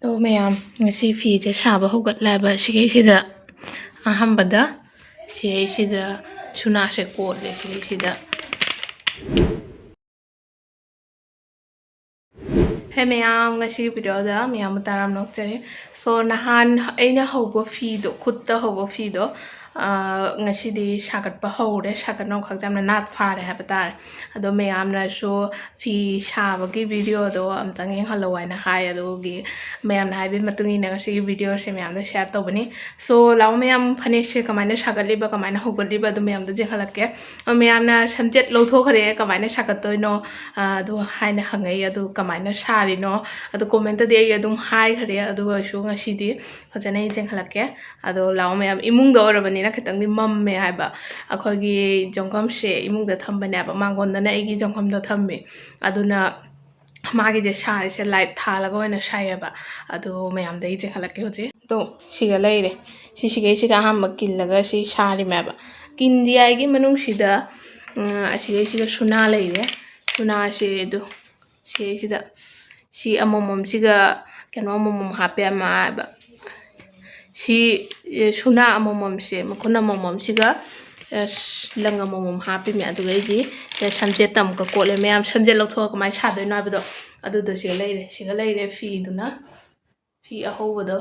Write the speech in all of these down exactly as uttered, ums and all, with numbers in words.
ꯑꯗꯣ ꯃꯌꯥꯝ, ꯉꯁꯤ ꯐꯤꯁꯦ ꯁꯥꯕ ꯍꯧꯒꯠꯂꯦꯕ꯫ ꯁꯤꯒꯩꯁꯤꯗ ꯑꯍꯥꯟꯕꯗ ꯁꯤꯒꯩꯁꯤꯗ ꯁꯨꯅꯥꯁꯦ ꯀꯣꯠꯂꯦ꯫ ꯁꯤꯒꯩꯁꯤꯗ ꯍꯦ ꯃꯌꯥꯝ, ꯉꯁꯤꯒꯤ ꯚꯤꯗꯤꯑꯣꯗ ꯃꯌꯥꯝꯕꯨ ꯇꯔꯥꯝꯅ ꯑꯣꯛꯆꯔꯤ꯫ ꯁꯣ, ꯅꯍꯥꯟ ꯑꯩꯅ ꯍꯧꯕ ꯐꯤꯗꯣ, ꯈꯨꯠꯇ ꯍꯧꯕ ꯐꯤꯗꯣ, ꯑ, ꯉꯁꯤꯗꯤ ꯁꯥꯒꯠꯄ ꯍꯧꯔꯦ꯫ ꯁꯥꯒꯠꯅꯕ ꯈꯛ ꯌꯥꯝꯅ ꯅꯥꯠ ꯐꯥꯔꯦ ꯍꯥꯏꯕ ꯇꯥꯔꯦ꯫ ꯑꯗꯣ ꯃꯌꯥꯝꯅꯁꯨ ꯐꯤ ꯁꯥꯕꯒꯤ ꯚꯤꯗꯤꯑꯣꯗꯣ ꯑꯝꯇꯪ ꯌꯦꯡꯍꯜꯂꯣ ꯍꯥꯏꯅ ꯍꯥꯏ꯫ ꯑꯗꯨꯒꯤ ꯃꯌꯥꯝꯅ ꯍꯥꯏꯕꯒꯤ ꯃꯇꯨꯡ ꯏꯟꯅ ꯉꯁꯤꯒꯤ ꯚꯤꯗꯤꯑꯣꯁꯦ ꯃꯌꯥꯝꯗ ꯁꯤꯌꯔ ꯇꯧꯕꯅꯤ꯫ ꯁꯣ, ꯂꯥꯛꯑꯣ ꯃꯌꯥꯝ, ꯐꯅꯦꯛꯁꯦ ꯀꯃꯥꯏꯅ ꯁꯥꯒꯠꯂꯤꯕ, ꯀꯃꯥꯏꯅ ꯍꯧꯒꯠꯂꯤꯕ, ꯑꯗꯨ ꯃꯌꯥꯝꯗꯣ ꯌꯦꯡꯍꯜꯂꯛꯀꯦ꯫ ꯑ, ꯃꯌꯥꯝꯅ ꯁꯝꯆꯦꯠ ꯂꯧꯊꯣꯛꯈ꯭ꯔꯦ, ꯀꯃꯥꯏꯅ ꯁꯥꯒꯠꯇꯣꯏꯅꯣ, ꯑ, ꯑꯗꯨ ꯍꯥꯏꯅ ꯍꯪꯉꯛꯏ꯫ ꯑꯗꯨ ꯀꯃꯥꯏꯅ ꯁꯥꯔꯤꯅꯣ, ꯑꯗꯨ ꯀꯣꯃꯦꯟꯇꯗꯤ ꯑꯩ ꯑꯗꯨꯝ ꯍꯥꯏꯈ꯭ꯔꯦ꯫ ꯑꯗꯨ ꯑꯣꯏꯔꯁꯨ ꯉꯁꯤꯗꯤ ꯐꯖꯅ ꯑꯩ ꯆꯦꯟꯈꯠꯂꯛꯀꯦ꯫ ꯑꯗꯣ ꯂꯥꯛꯑꯣ ꯃꯌꯥꯝ, ꯏꯃꯨꯡꯗ ꯑꯣꯏꯔꯕꯅꯤꯅ ꯈꯤꯇꯪꯗꯤ ꯃꯝꯃꯦ ꯍꯥꯏꯕ꯫ ꯑꯩꯈꯣꯏꯒꯤ ꯖꯣꯡꯈꯝꯁꯦ ꯏꯃꯨꯡꯗ ꯊꯝꯕꯅꯦꯕ, ꯃꯥꯡꯒꯣꯟꯗꯅ ꯑꯩꯒꯤ ꯖꯣꯡꯈꯝꯗꯣ ꯊꯝꯃꯦ꯫ ꯑꯗꯨꯅ ꯃꯥꯒꯤꯁꯦ ꯁꯥꯔꯤꯁꯦ ꯂꯥꯏꯠ ꯊꯥꯜꯂꯒ ꯑꯣꯏꯅ ꯁꯥꯏꯌꯦꯕ꯫ ꯑꯗꯣ ꯃꯌꯥꯝꯗ ꯑꯩ ꯆꯦꯟꯈꯠꯂꯛꯀꯦ ꯍꯧꯖꯤꯛ꯫ ꯑꯗꯣ ꯁꯤꯒ ꯂꯩꯔꯦ꯫ ꯁꯤꯁꯤꯒꯩꯁꯤꯒ ꯑꯍꯥꯟꯕ ꯀꯤꯜꯂꯒ ꯁꯤ ꯁꯥꯔꯤꯃꯦꯕ꯫ ꯀꯤꯟꯗꯤ ꯍꯥꯏꯒꯤ ꯃꯅꯨꯡꯁꯤꯗ, ꯎꯝ, ꯑꯁꯤꯒꯩꯁꯤꯒ ꯁꯨꯅꯥ ꯂꯩꯔꯦ꯫ ꯁꯨꯅꯥꯁꯦ ꯑꯗꯨ ꯁꯤꯁꯤꯗ ꯁꯤ ꯑꯃꯃꯝꯁꯤꯒ ꯀꯩꯅꯣ ꯑꯃꯃꯝ ꯍꯥꯞꯄꯦ ꯑꯃ ꯍꯥꯏꯕ꯫ ꯁꯤ, ꯑꯦ, ꯁꯨꯅꯥ ꯑꯃꯃꯝꯁꯦ, ꯃꯈꯨꯟ ꯑꯃꯃꯝꯁꯤꯒ, ꯑꯦ, ꯂꯪ ꯑꯃꯃꯝ ꯍꯥꯞꯄꯤꯃꯦ꯫ ꯑꯗꯨꯒ ꯑꯩꯗꯤ, ꯑꯦ, ꯁꯝꯖꯦꯠꯇ ꯑꯃꯨꯛꯀ ꯀꯣꯠꯂꯦ꯫ ꯃꯌꯥꯝ ꯁꯝꯖꯦꯠ ꯂꯧꯊꯣꯛꯑꯒ ꯀꯃꯥꯏꯅ ꯁꯥꯗꯣꯏꯅꯣ ꯍꯥꯏꯕꯗꯣ ꯑꯗꯨꯗꯣ ꯁꯤꯒ ꯂꯩꯔꯦ꯫ ꯁꯤꯒ ꯂꯩꯔꯦ ꯐꯤꯗꯨꯅ꯫ ꯐꯤ ꯑꯍꯧꯕꯗꯣ,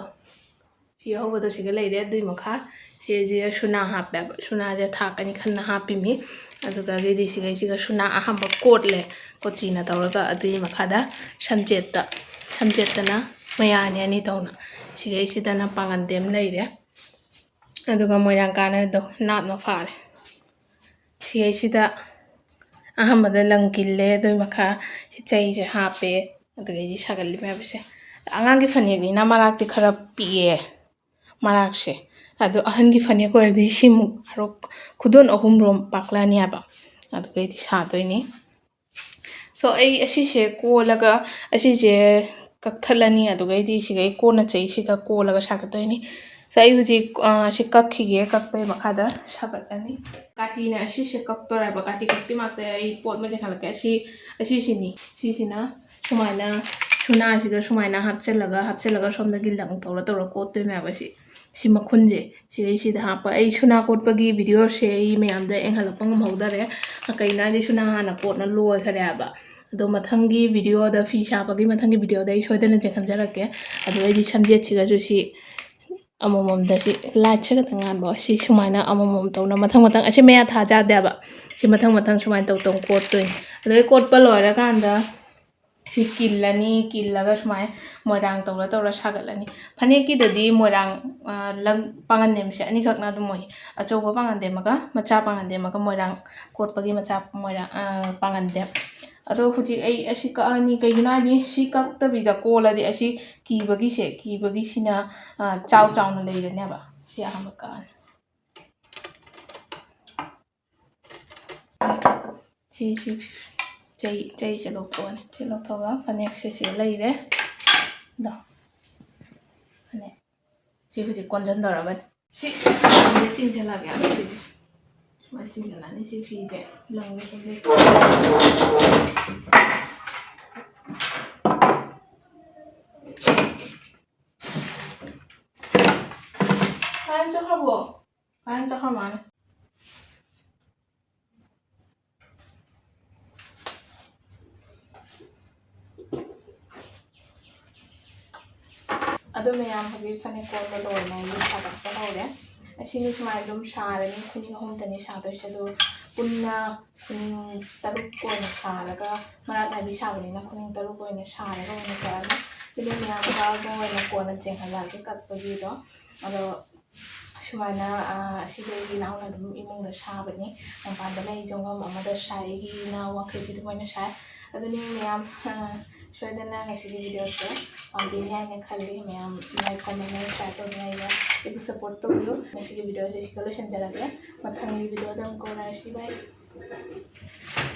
ꯐꯤ ꯑꯍꯧꯕꯗꯣ ꯁꯤꯒ ꯂꯩꯔꯦ꯫ ꯑꯗꯨꯏ ꯃꯈꯥ ꯁꯤꯁꯦ ꯁꯨꯅꯥ ꯍꯥꯞꯄꯦꯕ꯫ ꯁꯨꯅꯥꯁꯦ ꯊꯥꯛ ꯑꯅꯤ ꯈꯟꯅ ꯍꯥꯞꯄꯤꯃꯤ꯫ ꯑꯗꯨꯒ ꯑꯗꯩꯗꯤ ꯁꯤꯒꯩꯁꯤꯒ ꯁꯨꯅꯥ ꯑꯍꯥꯟꯕ ꯀꯣꯠꯂꯦ, ꯀꯣꯆꯤꯅ ꯇꯧꯔꯒ꯫ ꯑꯗꯨꯒꯤ ꯃꯈꯥꯗ ꯁꯝꯖꯦꯠꯇ, ꯁꯝꯖꯦꯠꯇꯅ ꯃꯌꯥꯅꯤ ꯑꯅꯤ ꯇꯧꯅ꯫ ꯁꯤꯒꯩꯁꯤꯗꯅ ꯄꯥꯉꯟꯗꯦꯝ ꯂꯩꯔꯦ꯫ ꯑꯗꯨꯒ ꯃꯣꯏꯔꯥꯡ ꯀꯥꯟꯅꯗꯣ ꯅꯥꯠ ꯃꯐꯥꯔꯦ꯫ ꯁꯤꯒꯩꯁꯤꯗ ꯑꯍꯥꯟꯕꯗ ꯂꯪ ꯀꯤꯜꯂꯦ, ꯑꯗꯨꯒꯤ ꯃꯈꯥ ꯁꯤ ꯆꯩꯁꯦ ꯍꯥꯞꯄꯦ, ꯑꯗꯨꯗꯒꯤꯗꯤ ꯁꯥꯒꯠꯂꯤꯕ ꯍꯥꯏꯕꯁꯦ꯫ ꯑꯉꯥꯡꯒꯤ ꯐꯅꯦꯛꯅꯤꯅ ꯃꯔꯥꯛꯇꯤ ꯈꯔ ꯄꯤꯛꯑꯦ, ꯃꯔꯥꯛꯁꯦ꯫ ꯑꯗꯣ ꯑꯍꯟꯒꯤ ꯐꯅꯦꯛ ꯑꯣꯏꯔꯗꯤ ꯁꯤꯃꯨꯛ ꯈꯨꯗꯣꯟ ꯑꯍꯨꯝꯔꯣꯝ ꯄꯥꯛꯂꯛꯑꯅꯤ ꯍꯥꯏꯕ꯫ ꯑꯗꯨꯒꯩꯗꯤ ꯁꯥꯗꯣꯏꯅꯤ꯫ ꯁꯣ, ꯑꯩ ꯑꯁꯤꯁꯦ ꯀꯣꯜꯂꯒ, ꯑꯁꯤꯁꯦ ꯀꯛꯊꯠꯂꯅꯤ꯫ ꯑꯗꯨꯒꯩꯗꯤ ꯁꯤꯒꯩ ꯀꯣꯟꯅ ꯆꯩꯁꯤꯒ ꯀꯣꯜꯂꯒ ꯁꯥꯒꯠꯇꯣꯏꯅꯤ꯫ ꯁꯣ, ꯑꯩ ꯍꯧꯖꯤꯛ, ꯑ, ꯁꯤ ꯀꯛꯈꯤꯒꯦ꯫ ꯀꯛꯄꯩ ꯃꯈꯥꯗ ꯁꯥꯒꯠꯂꯅꯤ꯫ ꯀꯥꯇꯤꯅ ꯑꯁꯤꯁꯦ ꯀꯛꯇꯣꯔꯦꯕ꯫ ꯀꯥꯇꯤ ꯀꯛꯇꯤ ꯃꯥꯛꯇ ꯑꯩ ꯄꯣꯠ ꯑꯃ ꯆꯦꯟꯈꯠꯂꯛꯀꯦ꯫ ꯑꯁꯤ, ꯑꯁꯤꯁꯤꯅꯤ꯫ ꯁꯤꯁꯤꯅ ꯁꯨꯃꯥꯏꯅ ꯁꯨꯅꯥꯁꯤꯗ ꯁꯨꯃꯥꯏꯅ ꯍꯥꯞꯆꯤꯜꯂꯒ ꯍꯥꯞꯆꯤꯜꯂꯒ ꯁꯣꯝꯗꯒꯤ ꯂꯪ ꯇꯧꯔ ꯇꯧꯔ ꯀꯣꯠꯇꯣꯏꯅꯦꯕ꯫ ꯁꯤ ꯁꯤ ꯃꯈꯨꯟꯁꯦ ꯁꯤꯗꯩꯁꯤꯗ ꯍꯥꯞꯄ꯫ ꯑꯩ ꯁꯨꯅꯥ ꯀꯣꯠꯄꯒꯤ ꯚꯤꯗꯤꯑꯣꯁꯦ ꯑꯩ ꯃꯌꯥꯝꯗ ꯌꯦꯡꯍꯜꯂꯛꯄ ꯉꯝꯍꯧꯗꯔꯦ꯫ ꯀꯩꯅꯣ ꯍꯥꯏꯗꯤ ꯁꯨꯅꯥ ꯍꯥꯟꯅ ꯀꯣꯠꯅ ꯂꯣꯏꯈꯔꯦꯕ꯫ ꯑꯗꯣ ꯃꯊꯪꯒꯤ ꯚꯤꯗꯤꯑꯣꯗ, ꯐꯤ ꯁꯥꯕꯒꯤ ꯃꯊꯪꯒꯤ ꯚꯤꯗꯤꯑꯣꯗ ꯑꯩ ꯁꯣꯏꯗꯅ ꯆꯦꯟꯍꯟꯖꯔꯛꯀꯦ꯫ ꯑꯗꯣ ꯑꯩꯗꯤ ꯁꯝꯖꯦꯠꯁꯤꯒꯁꯨ ꯁꯤ ꯑꯃꯃꯝꯗ, ꯁꯤ ꯂꯥꯏꯠꯁꯦ ꯈꯛꯇꯪ ꯉꯥꯟꯕ, ꯁꯤ ꯁꯨꯃꯥꯏꯅ ꯑꯃꯃꯝ ꯇꯧꯅ ꯃꯊꯪ ꯃꯊꯪ, ꯑꯁꯤ ꯃꯌꯥ ꯊꯥꯖꯗꯦꯕ꯫ ꯁꯤ ꯃꯊꯪ ꯃꯊꯪ ꯁꯨꯃꯥꯏꯅ ꯇꯧ ꯇꯧ ꯀꯣꯠꯇꯣꯏꯅꯤ꯫ ꯑꯗꯩ ꯀꯣꯠꯄ ꯂꯣꯏꯔꯀꯥꯟꯗ ꯁꯤ ꯀꯤꯜꯂꯅꯤ꯫ ꯀꯤꯜꯂꯒ ꯁꯨꯃꯥꯏꯅ ꯃꯣꯏꯔꯥꯡ ꯇꯧꯔ ꯇꯧꯔ ꯁꯥꯒꯠꯂꯅꯤ꯫ ꯐꯅꯦꯛꯀꯤꯗꯗꯤ ꯃꯣꯏꯔꯥꯡ, ꯑ, ꯂꯪ ꯄꯥꯉꯟꯗꯦꯝꯁꯦ ꯑꯅꯤꯈꯛꯅ ꯑꯗꯨꯝ ꯑꯣꯏ꯫ ꯑꯆꯧꯕ ꯄꯥꯉꯟꯗꯦꯝ ꯑꯃꯒ ꯃꯆꯥ ꯄꯥꯉꯟꯗꯦꯝ ꯑꯃꯒ, ꯃꯣꯏꯔꯥꯡ ꯀꯣꯠꯄꯒꯤ ꯃꯆꯥ ꯃꯣꯏꯔꯥꯡ, ꯑ, ꯄꯥꯉꯟꯗꯦꯝ꯫ ꯑꯗꯣ ꯍꯧꯖꯤꯛ ꯑꯩ ꯑꯁꯤ ꯀꯛꯑꯅꯤ꯫ ꯀꯩꯒꯤꯅꯣ ꯍꯥꯏꯗꯤ ꯁꯤ ꯀꯛꯇꯕꯤꯗ ꯀꯣꯜꯂꯗꯤ ꯑꯁꯤ ꯀꯤꯕꯒꯤꯁꯦ, ꯀꯤꯕꯒꯤꯁꯤꯅ, ꯑ, ꯆꯥꯎ ꯆꯥꯎꯅ ꯂꯩꯔꯅꯦꯕ꯫ ꯁꯤ ꯑꯍꯥꯟꯕ ꯀꯛꯑꯅꯤ꯫ ꯁꯤ, ꯁꯤ ꯆꯩ, ꯆꯩꯁꯦ ꯂꯧꯊꯣꯛꯑꯅꯤ꯫ ꯁꯤ ꯂꯧꯊꯣꯛꯑꯒ ꯐꯅꯦꯛꯁꯦ ꯁꯤ ꯂꯩꯔꯦ꯫ ꯑꯗꯣ ꯐꯅꯦꯛ ꯁꯤ ꯍꯧꯖꯤꯛ ꯀꯣꯟꯁꯤꯟꯗꯧꯔꯕꯅꯤ꯫ ꯁꯤ ꯆꯤꯡꯁꯤꯜꯂꯒꯦ ꯁꯤꯗꯤ꯫ ꯁꯨꯃꯥꯏꯅ ꯆꯤꯡꯁꯤꯜꯂꯅꯤ꯫ ꯁꯤ ꯐꯤꯁꯦ ꯂꯪꯒꯦ ꯁꯨꯝ ꯂꯩ꯫ ꯀꯥꯏꯅ ꯆꯠꯈ꯭ꯔꯕꯣ? ꯀꯥꯏꯅ ꯆꯠꯈ꯭ꯔ ꯃꯥꯜꯂꯦ꯫ ꯑꯗꯣ ꯃꯌꯥꯝ, ꯍꯧꯖꯤꯛ ꯐꯅꯦꯛ ꯀꯣꯟꯕ ꯂꯣꯏꯔꯦ, ꯑꯩ ꯁꯥꯒꯠꯄ ꯍꯧꯔꯦ꯫ ꯑꯁꯤꯅꯤ ꯁꯨꯃꯥꯏꯅ ꯑꯗꯨꯝ ꯁꯥꯔꯅꯤ꯫ ꯈꯨꯅꯤꯡ ꯑꯍꯨꯝꯇꯅꯤ ꯁꯥꯗꯣꯏꯁꯦ꯫ ꯑꯗꯣ ꯄꯨꯟꯅ ꯈꯨꯅꯤꯡ ꯇꯔꯨꯛ ꯑꯣꯏꯅ ꯁꯥꯔꯒ, ꯃꯔꯥꯛ ꯅꯥꯏꯕꯤ ꯁꯥꯕꯅꯤꯅ ꯈꯨꯅꯤꯡ ꯇꯔꯨꯛ ꯑꯣꯏꯅ ꯁꯥꯔꯒ ꯑꯣꯏꯅ ꯀꯛꯑꯅꯤ꯫ ꯑꯗꯨꯗꯤ ꯃꯌꯥꯝ ꯀꯛꯑꯒ ꯑꯣꯏꯅ ꯀꯣꯟꯅ ꯆꯦꯟꯍꯜꯂꯛꯑꯒꯦ ꯀꯛꯄꯒꯤꯗꯣ꯫ ꯑꯗꯣ ꯁꯨꯃꯥꯏꯅ, ꯑ, ꯑꯁꯤꯗꯤ ꯑꯩꯒꯤ ꯏꯅꯥꯎꯅ ꯑꯗꯨꯝ ꯏꯃꯨꯡꯗ ꯁꯥꯕꯅꯤ꯫ ꯃꯄꯥꯟꯗ ꯂꯩ, ꯆꯣꯡꯐꯝ ꯑꯃꯗ ꯁꯥꯏ꯫ ꯑꯩꯒꯤ ꯏꯅꯥꯎ ꯋꯥꯡꯈꯩ ꯐꯤꯗꯨ ꯃꯣꯏꯅ ꯁꯥꯏ꯫ ꯑꯗꯨꯅꯤ ꯃꯌꯥꯝ, ꯑ, ꯁꯣꯏꯗꯅ ꯉꯁꯤꯒꯤ ꯚꯤꯗꯤꯑꯣꯁꯦ ꯄꯥꯝꯕꯤꯅꯤ ꯍꯥꯏꯅ ꯈꯜꯂꯤ꯫ ꯃꯌꯥꯝ like, comment, and share ꯇꯧꯗꯨꯅ ꯑꯩꯒ, ꯑꯩꯕꯨ support ꯇꯧꯕꯤꯌꯨ꯫ ꯉꯁꯤꯒꯤ ꯚꯤꯗꯤꯑꯣꯁꯦ ꯁꯤꯒ ꯂꯣꯏꯁꯤꯟꯖꯔꯒꯦ꯫ ꯃꯊꯪꯒꯤ ꯚꯤꯗꯤꯑꯣꯗ ꯑꯃꯨꯛ ꯀꯧꯅꯔꯁꯤ꯫ Bye꯫